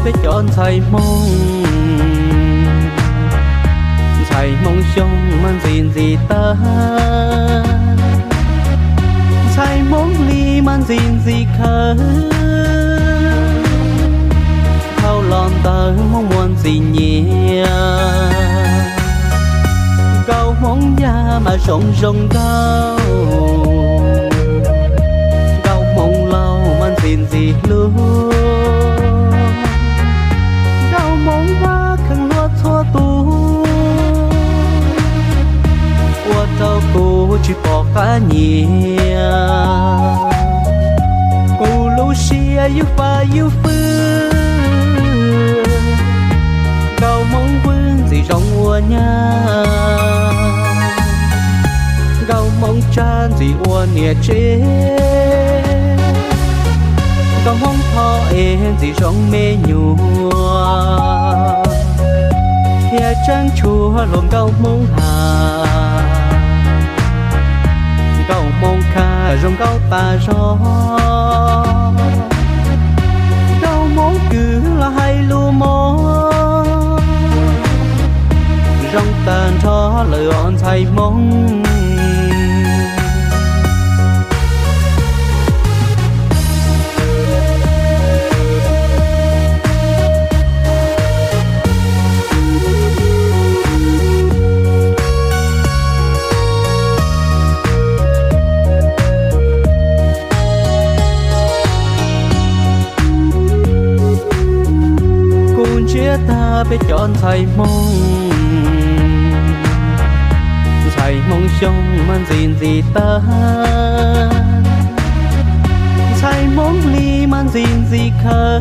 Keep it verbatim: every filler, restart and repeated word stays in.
Peb cov ntxhais Hmoob, ntxhais Hmoob xyoo mas ntxim ntxim tag, ntxhais Hmoob hli mas ntxim ntxim khawv, dhau los ntawd Hmoob muaj ntxim nyiam. Nkauj Hmoob yaj mas zoo zoo nkauj, nkauj Hmoob laus mas ntxim ntxim hlub, nkauj Hmoob vaj kheev hlub txhua tus, ua rau kuv tsis pom qab nyiam. Kuv lub siab yug fab yug fwj, nkauj Hmoob vwm ntxim zoo ua nyab, nkauj Hmoob tsab ntxim ua niam tsev, nkauj Hmoob thov es ntxim zoo me nyuam, thiab tseeb tshuav hluas nkauj Hmoob has, nkauj Hmoob khaj zoo nkauj tas zog, nkauj Hmoob kwv los hais lus mos, zoo tag nrho lawm os ntxhais Hmoob. Kuv ntsiab tag peb cov ntxhais Hmoob, ntxhais Hmoob xyoo mas ntxim ntxim tag, ntxhais Hmoob hli mas ntxim ntxim khawv,